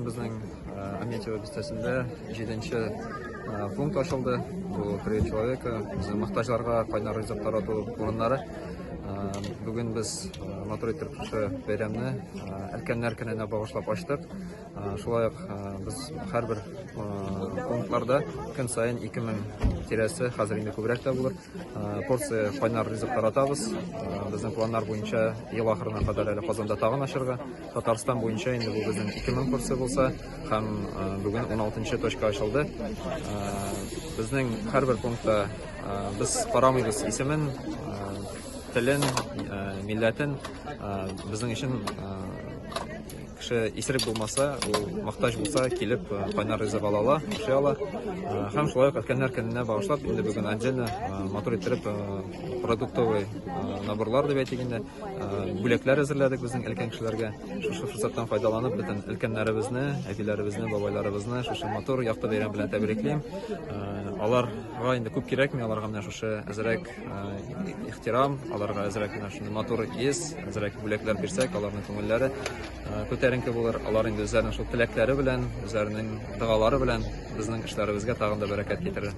Бүген безнең Аметьево бистәсендә 7 пункт ачылды. Бу Приют человека, безнең мохтаҗларга кайнар ризык тарату урыннары. Бүген без матур итеп шушы бәйрәмне өлкәннәр көненә багышлап ачтык. Шулай ук без һәрбер пунктларда көн саен 2000 тирәсе, хәзер инде күбрәк тә булыр, порция кайнар ризык таратабыз. Безнең планнар буенча ел ахырына кадәр әле Казанда тагын ачырга. Татарстан буенча инде бу безнең 2000 порция булса, һәм бүген 16 точка ачылды. Безнең һәрбер пунктта без карамыйбыз исемен, телен, милләтен. Безнең өчен кеше исерек булмаса, ул мохтаҗ булса, килеп кайнар ризык ала ала, ашый ала. Һәм шулай ук өлкәннәр көненә багышлап, инде бүген отдельно матур иттереп продуктовый наборлар дип әйтик инде, бүләкләр әзерләдек безнең өлкән кешеләргә. Шушы форсаттан файдаланып, бөтен өлкәннәребезне, әбиләребезне, бабайларыбызны шушы матур якты бәйрәм белән тәбриклим. Аларга инде күп кирәкми, аларга менә шушы әзрәк ихтирам, аларга әзрәк менә шундый матур йөз, әзрәк бүләкләр бирсәк, аларның күңелләре күтәренке булыр. Алар инде үзләренең шул теләкләре белән, үзләренең догалары белән безнең эшләребезгә тагын да бәрәкәт китерер.